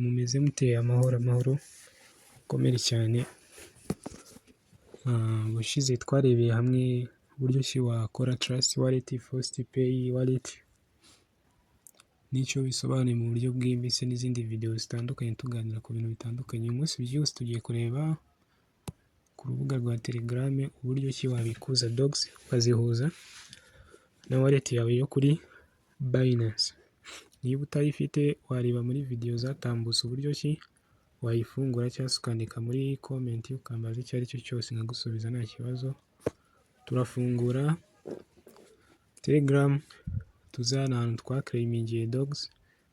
Mumeze mute? Amahoro amahoro, mukomere cyane. Ubushize twarebeye hamwe uburyo ki wakora Trust Wallet, FaucetPay Wallet n'icyo bisobanuye mu buryo bwimbitse n'izindi video zitandukanye tuganira ku bintu bitandukanye. Uyu munsi byose tugiye kureba ku rubuga rwa Telegram uburyo ki wabikuza Dogs ukazihuza na wallet yawe yo kuri Binance. Niba utayifite wareba muri video zatambutse uburyo ki wayifungura cyangwa se ukandika muri comment ukambaza icyo ari cyo cyose nkagusubiza nta kibazo. Turafungura Telegram, tuze hano ahantu twaclaimingiye Dogs,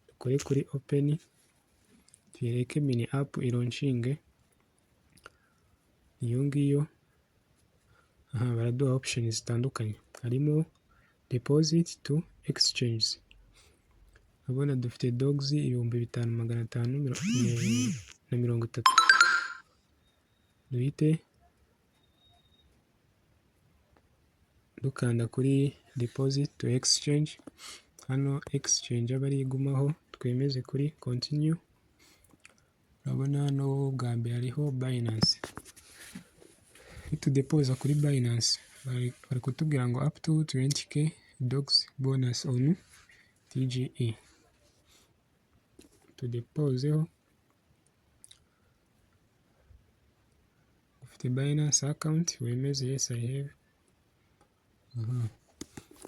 dukore kuri open, tuyereke mini app ilaunchinge, iyo ngiyo. Aha baraduha options zitandukanye, harimo deposit to exchange. Urabona dufite Dogs 5530, duhite dukanda kuri deposit to exchange, hano exchange aba ariyo igumaho, twemeze kuri continue. Urabona hano bwa mbere hariho Binance. Nitudepoza kuri Binance bari kutubwira ngo up to 20K Dogs bonus on TGE. Tudepozeho, ufite Binance account wemeze yes, I have.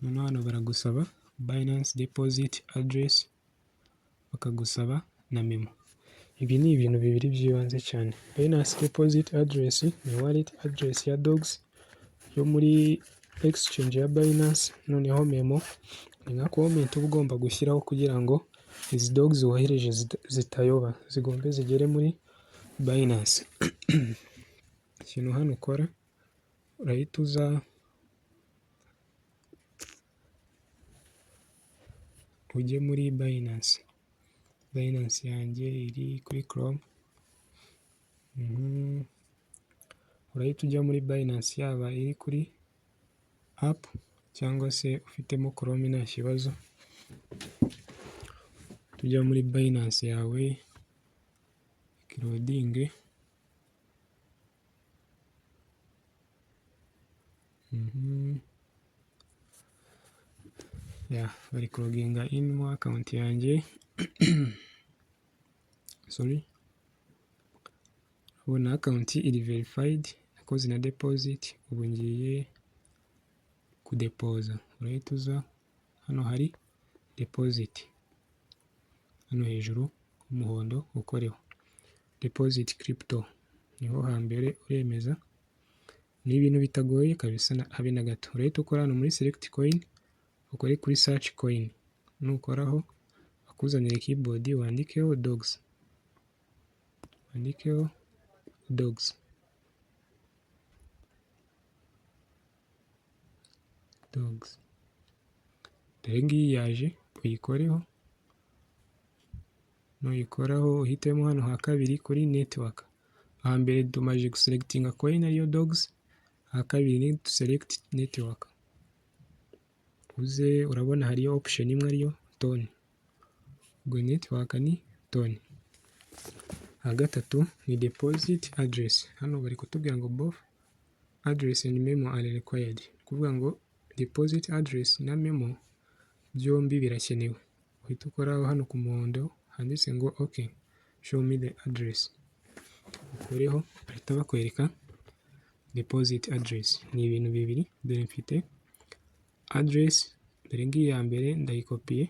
Noneho hano baragusaba Binance deposit address, bakagusaba na memo. Ibi ni ibintu bibiri by'ibanze cyane. Binance deposit address ni wallet address ya Dogs yo muri exchange ya Binance, noneho memo ni nka comment uba ugomba gushyiraho kugira ngo izi Dogs wohereje zitayoba, zigombe zigere muri Binance. Ikintu hano ukora, urahita uza ujye muri Binance. Binance yanjye iri kuri Chrome, urahita ujya muri Binance yaba iri kuri app cyangwa se ufitemo Chrome nta kibazo, tujya muri Binance yawe iloadinge. Ya bari kuloginga in mo account yanjye, sorry, urabona account iri verified, nakoze na deposit, ubu ngiye kudepoza. Urahita uza hano hari deposit, hano hejuru h'umuhondo ukoreho deposit crypto, niho hambere uremeza, ni ibintu bitagoye kabisa habe na gato. Urahita ukora hano muri select coin, ukore kuri search coin, nukoraho bakuzanire keyboard wandikeho Dogs, wandikeho Dogs, Dogs, dore ngiyi yaje, uyikoreho, nuyikoraho uhitemo hano ha kabiri kuri network. Ahambere tumaze guselectinga coin ariyo Dogs, aha kabiri ni select network, uze urabona hariyo option imwe ariyo TON, ubwo network ni TON. Aha gatatu ni deposit address, hano bari kutubwira ngo both address and memo are required, kuvuga ngo deposit address na memo byombi birakenewe. Uhita ukoraho hano ku muhondo handitse ngo ok, show me the address, ukoreho bahita bakwereka deposit address. Ni ibintu bibiri, dore mfite address, dore ngiyi ya mbere ndayikopiye,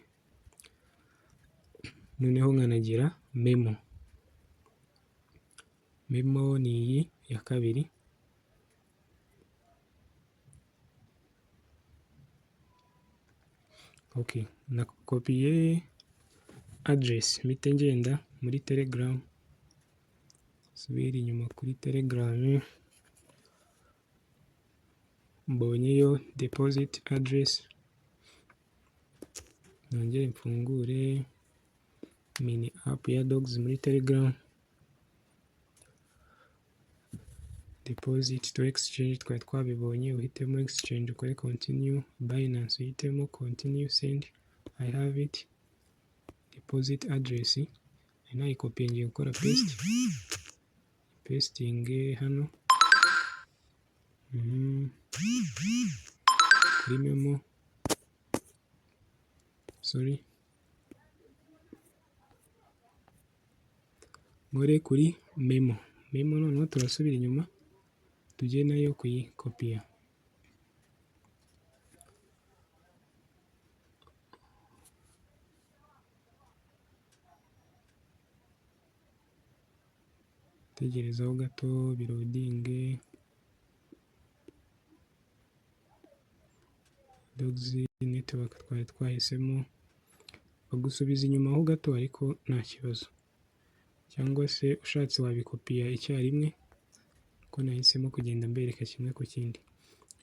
noneho nkanagira memo. Memo ni iyi ya kabiri, ok, nakopiye address, mpite ngenda muri Telegram, nsubire inyuma kuri Telegram, mbonyeyo deposit address, nongere mfungure mini app ya Dogs muri Telegram, deposit to exchange twari twabibonye, uhitemo exchange ukore continue, Binance uhitemo continue send, I have it, deposit address Nari nayikopiye, ngiye gukora paste, pastinge hano kuri memo, sorry, nkore kuri memo. Memo noneho turasubira inyuma tujye nayo kuyikopiya. Tegerezaho gato biloadinge. Dogs network twari twahisemo, bagusubiza inyuma ho gato ariko nta kibazo, cyangwa se ushatse wabikopiya icyarimwe, ko nahisemo kugenda mbereka kimwe ku kindi.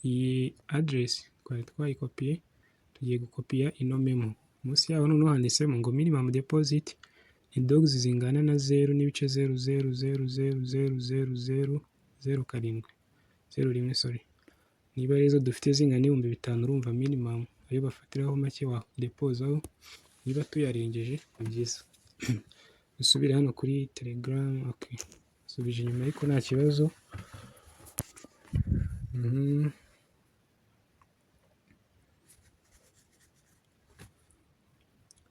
Iyi address twari twayikopiye, tugiye gukopiya ino memo. Munsi yaho noneho handitsemo ngo minimum deposit ni dogs zingana na 0.000000007, 01, sorry. Niba rero dufite zingana n'5000, urumva minimum ayo bafatiraho make wadepozaho, niba tuyarengeje ni byiza. Dusubire hano kuri Telegram, okay. Nsubije inyuma ariko nta kibazo.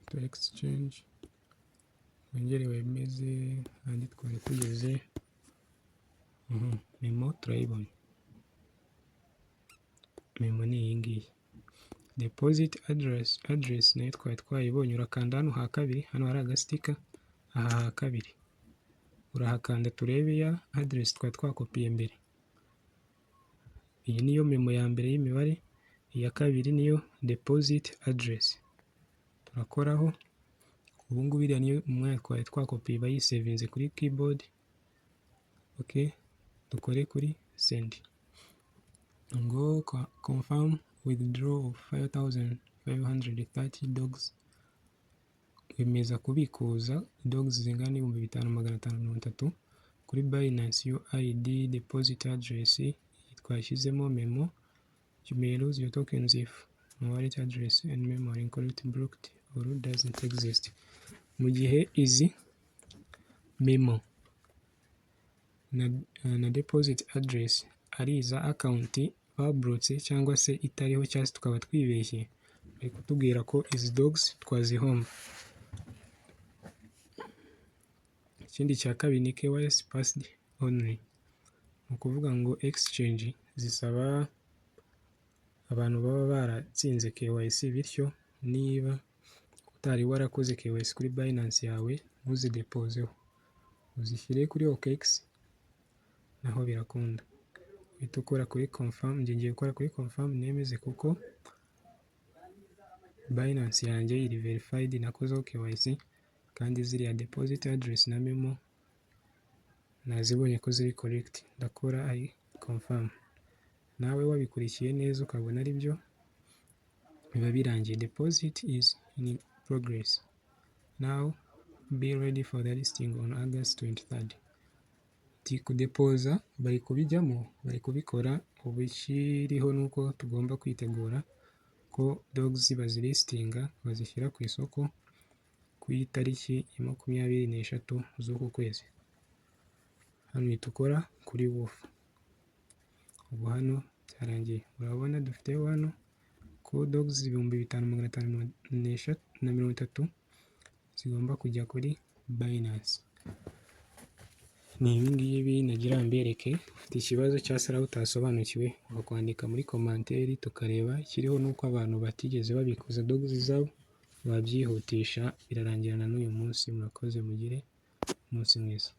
To exchange, wongere wemeze ahandi twari tugeze. Memo turayibona. Memo ni iyi ngiyi. Deposit address nayo twari twayibonye, urakanda hano ha kabiri, hano hari agasticker, aha ha kabiri. Urahakanda turebe ya address twari twakopiye mbere. Iyi niyo memo ya mbere y'imibare, iya kabiri niyo deposit address. Turakoraho, ubu ngubu iriya niyo umwanya twari twakopiye iba yisevinze kuri keyboard. Okay, dukore kuri send. Ngo confirm withdraw of 5530 dogs, wemeza kubikuza dogs zingana n'5530 kuri Binance UID. Deposit address twashyizemo memo. You may lose your tokens if wallet address and memo are incorrect, blocked or doesn't exist. Mu gihe izi memo na deposit address ari iza account baburotse cyangwa se itariho cyangwa se tukaba twibeshye, bari kutubwira ko izi dogs twazihomba. Ikindi cya kabiri ni KYC passed only. Ni ukuvuga ngo exchange zisaba abantu baba baratsinze KYC, bityo niba utari warakoze KYC kuri Binance yawe ntuzidepozeho, uzishyire kuri OKX naho birakunda. Uhita ukora kuri confirm, njye ngiye gukora kuri confirm nemeze kuko Binance yanjye iri verified, nakozeho KYC kandi ziriya deposit address na memo nazibonye ko ziri correct, ndakora I confirm. Nawe wabikurikiye neza ukabona ari byo, biba birangiye. Deposit is in progress. Now be ready for the listing on August 23rd. Ati kudepoza bari kubijyamo, bari kubikora, ubu ikiriho ni uko tugomba kwitegura ko dogs bazilistinga, bazishyira ku isoko ku itariki ya 23 z'uku kwezi. Hano uhita ukora kuri WOOF. Ubu hano byarangiye. Urabona dufiteho hano ko dogs 5530 zigomba kujya kuri Binance. Ni ibi ngibi nagira mbereke, ufite ikibazo cyangwa se aho utasobanukiwe wakwandika muri commentaire tukareba, ikiriho ni uko abantu batigeze babikuza dogs zabo babyihutisha, birarangirana n'uyu munsi. Murakoze, mugire umunsi mwiza.